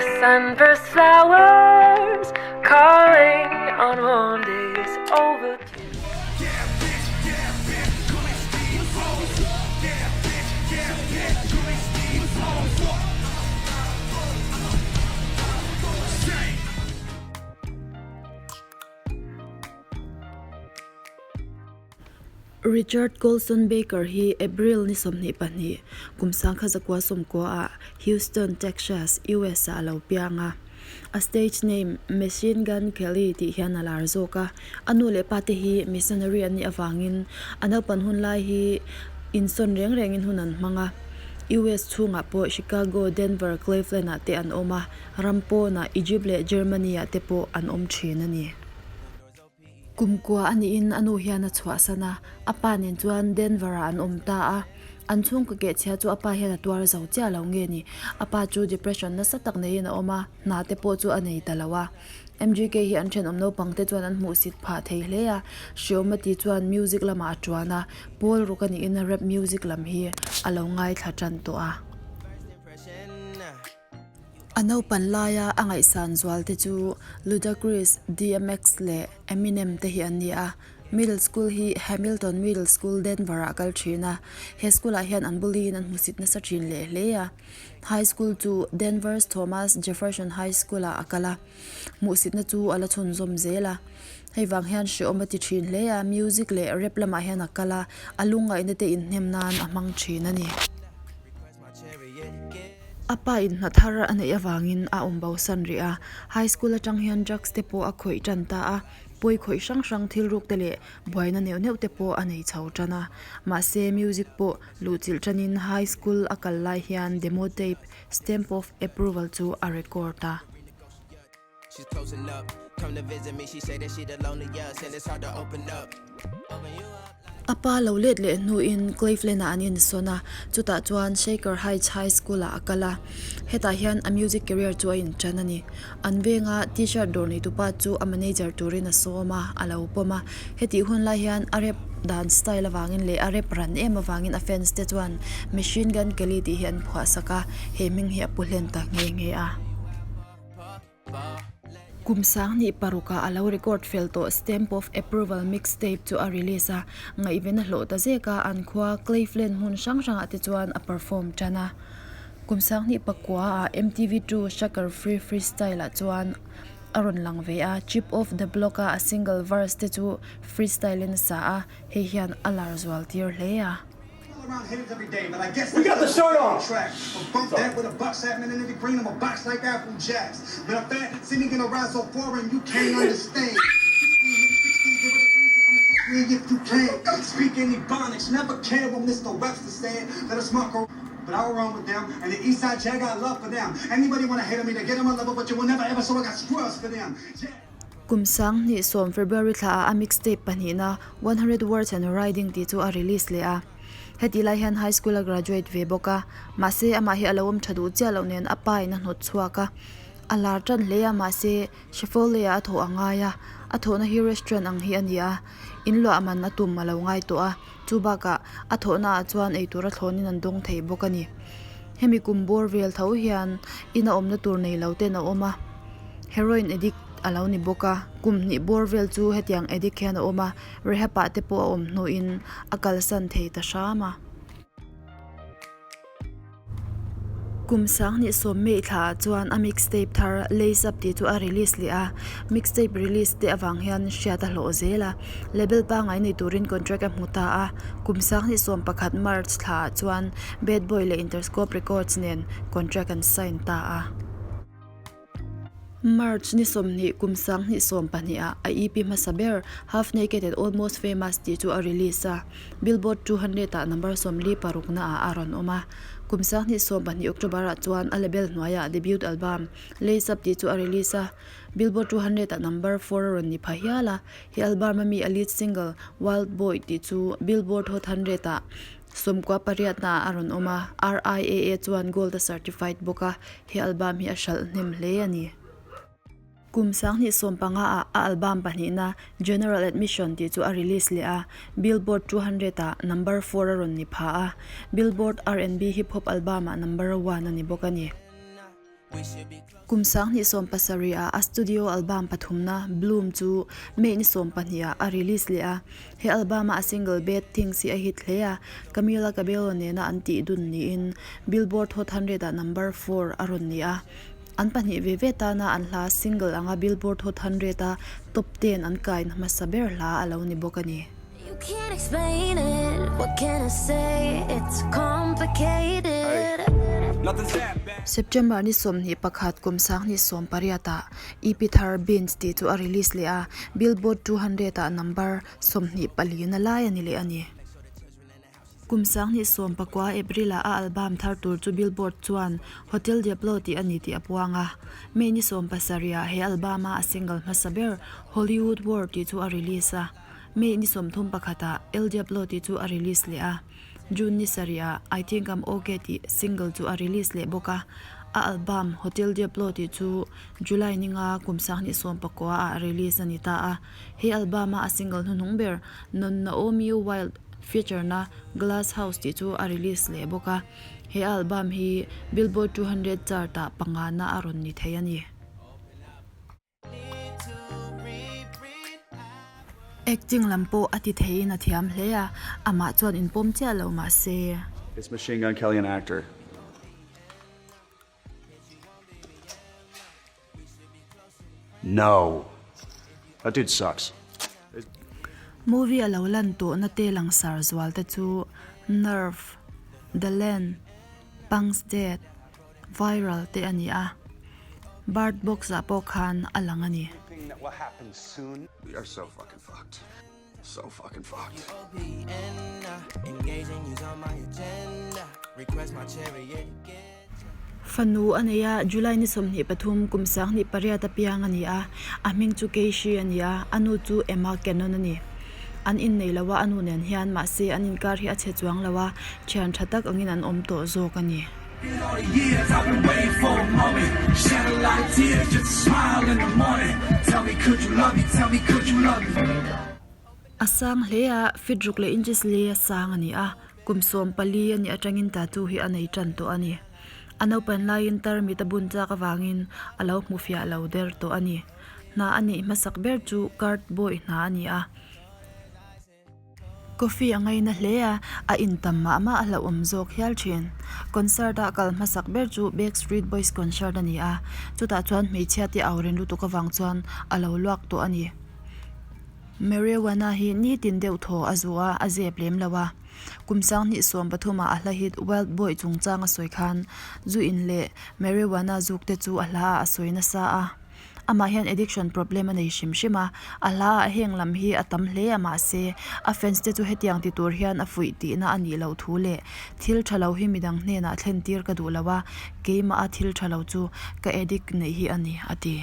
The sunburst flowers calling on warm days overdue. Richard Colson Baker hi April ni 22, kum 1990 ah Houston, Texas, US ah a lo piang a. A stage name Machine Gun Kelly tih hian a lar zawk a. A nu leh pa te hi missionary an nih avangin a naupan hun lai hi insawn reng rengin hun an hmang a. US chhungah pawh Chicago, Denver, Cleveland ah te an awm a, ram pawnah Egypt leh Germany ah te pawh an awm thin a ni. Kumkua a niin a nu hian a chhuahsan a, a pa nen chuan Denver ah an awm ta a. An chhungkaw kehchhia chu a pa hian a tuar zo chiah lo nge ni. A pa chu depression nasa tak neiin a awm a, hna te pawh chu a nei ta lo a. MGK hi an thenawm naupang te chuan an hmuhsit phah thei hle a, hriawm a ti chuan music lamah a tuan a, Paul ruk a niin rap music lam hi a lo ngaithla tan tawh a. A naupan laia a ngaihsan zual te chu Ludacris, DMX leh Eminem te hi an ni a. Middle school hi Hamilton Middle School, Denver ah kal thin a. He school ah hian an bully in an hmusit nasa thin leh hle a. High school chu Denver's Thomas Jefferson High School ah a kal a. Hmuhsitna chu a la chhunzawm zel a. Hei vang hian hrehawm a ti thin hle a, music leh rap lamah hian a kal a, a lungngaihna te inhnem nan a hmang thin a ni. A pa in hna thar a neih avangin a awm bo san rih a, high school atang hian drugs te pawh a khawih tan ta a, pawi khawih hrang hrang thil ruk te leh buaina neuh neuh te pawh a nei chho tan a. Mahse music pawh luhchilh tanin high school a kal lai hian demo tape Stamp of Approval chu a record a. A pa lo let leh hnuin Cleveland-ah an insawn a, chutah chuan Shaker Heights High School-ah a kal a. Hetah hian a music career chu a intan a ni. An venga T-shirt dawr neitupa chu a manager turin a sawm a, a lo pawm a. Hetih hun lai hian a rap dan style avangin leh a rap ran em avangin a fans te chuan Machine Gun Kelly tih hi an phuahsak a, he hming hi a pu hlen ta nghe nghe a. Kum sanghnih parukah a lo record fel tawh Stamp of Approval mixtape chu a release a, ngaihven a hlawh ta zek a, an khua Cleveland hmun hrang hrangah te chuan a perform tan a. Kum sanghnih pakuaah MTV 2 Sucker Free Freestyle ah chuan a rawn lang ve a, Chip Off The Block a a single verse te chu freestyle in a sa a, hei hian a lar zual tir hle a. We got the shirt on. Bump that with a box at man in the green. I'm a box like Apple Jacks. Matter of fact, see me gonna rise so far and you can't understand. Me if you can speak any bonics, never care what Mr. Webster said. Let us smoke but I will run with them. And the Eastside Jag got love for them. Anybody wanna hate on me, they get on my level, but you will never ever. So I got scrubs for them. Yeah. Kum sang hnih sawm February thla ah a mixtape pahnihna 100 Words and Riding tih chu a release leh a. Heti lai hian high school a graduate ve bawk a, mahse amah hi a lo awm tha duh chiah loh nen a pa in a hnawt chhuak a. A lar tan hle a, mahse Chipotle ah a thawh a ngai a, a thawhna hi restaurant ang hi a ni a, in luah man a tum a lo ngai tawh a, chu bakah a thawhna ah chuan eitur a thlawnin an dawng thei bawk a ni. Hemi kum bawr vel tho hian in a awmna tur nei lo ten a awm a, heroin addict a lo ni bawk a, kum hnih bawr vel chu hetiang addict hian a awm a. Rehab ah te pawh a awm hnuin a kalsan thei ta hram a. Kum sanghnih sawm May thla ah chuan a mixtape thar Lace Up tih chu a release leh a, mixtape release te avang hian hriat a hlawh zel a, label pangngai nei turin contract a hmu ta a, kum sanghnih 11 March thla ah chuan Bad Boy leh Interscope Records nen contract an sign ta a. March ni 20 kum 2012 ah a EP hmasa ber Half Naked and Almost Famous tih chu a release a, Billboard 200 ah number 46 na ah a rawn awm a. Kum 2012 October ah chuan a label hnuaiah debut album Lace Up tih chu a release a, Billboard 200 ah number 4 a rawn ni pha hial a. He album ami a lead single Wild Boy tih chu Billboard Hot 100 ah Sawmkua pariatna ah a rawn awm a, RIAA chuan Gold a certified bawk a, he album hi a hralh hnem hle a ni. Kum 2015 ah a album pahnihna General Admission tih chu a release leh a, Billboard 200 ah number 4 a rawn ni pha a, Billboard R&B Hip Hop album ah number 1 a ni bawk a ni. Kum 2017 ah a studio album pathumna Bloom chu May ni 12 ah a release leh a. He album-a a single Bad Things hi a hit hle a, Camila Cabello nena an tih dun niin Billboard Hot 100 ah number four a rawn ni a. An pahnih ve ve tana an hla single anga Billboard Hot 100 a top ten an kaina hmasa ber hla a lo ni bawk a ni. You can't explain it, what can I say, it's complicated. September ni 21 kum 2018 ah EP thar Beans tih chu a release leh a, Billboard 200 ah number 24 na lai a ni leh a ni. Kum 2019 April ah a album thar tur chu Billboard chuan Hotel Diablo tih a ni tih a puang a. May ni 17 ah he album a a single hmasa ber Hollywood War tih chu a release a. May ni 31 ah El Diablo tih chu a release leh a. June ni sarih ah I Think I'm Ok tih single chu a release leh bawk a. A album Hotel Diablo tih chu July ni nga kum 2019 ah release a ni ta a. He album a a single hnuhnung ber Non Naomi Wild feature na Glass House tih chu a release leh bawk a, he album hi Billboard 200 chart ah pangana a rawn ni thei a ni. Acting lam pawh a ti theiin a thiam hle a, amah chuan inpawm chiah lo mah se. Is Machine Gun Kelly an actor? No. That dude sucks. Movie a lo lan tawhna te langsar zual te chu Nerve, The Land, Punk's Dead, Viral te a ni a. Bird Box ah pawh khan a lang a ni. We are so fucking fucked. So fucking fucked. Fanu a nei a, July ni 23 kum 2008 a piang a ni a, a hming chu Keishi a ni a, a nu chu Emma Cannon a ni. An innei lo a, a nu nen hian mahse an inkar hi a chhe chuang lo a, thian tha tak angin an awm tawh zawk a ni. A sang hle a, feet ruk leh inches li a sang a ni a, kum 14 a nih atangin tattoo hi a nei tan tawh a ni. A naupan laiin tarmit a bun chak avangin a lo hmu fiah lo der tawh a ni. Hna a nih hmasak ber chu cart boy hna a ni a. Coffee a ngaina hle a, a in tam mah mah a hlauhawm zawk hial thin. Concert a kal hmasak ber chu Backstreet Boys concert a ni a, chutah chuan hmeichhia te au ren lutuk avang chuan a lo luak tawh a ni. Marijuana hi nitin deuh thaw a zu a, a zep lem lo a. Kum 2013 ah a hla hit Wild Boy chungchang a sawi khan zu in leh marijuana zuk te chu a hla ah a sawi nasa a. Amah hian addiction problem a nei hrim hrim a, a hla ah heng lam hi a tam hle a mahse a fans te chu hetiang ti tur hian a fuih tihna a nih loh thu leh thil tha lo hi midang hnenah thlen tir ka duh lo a, keimah a thil tha lo chu ka addict neih hi a ni a ti.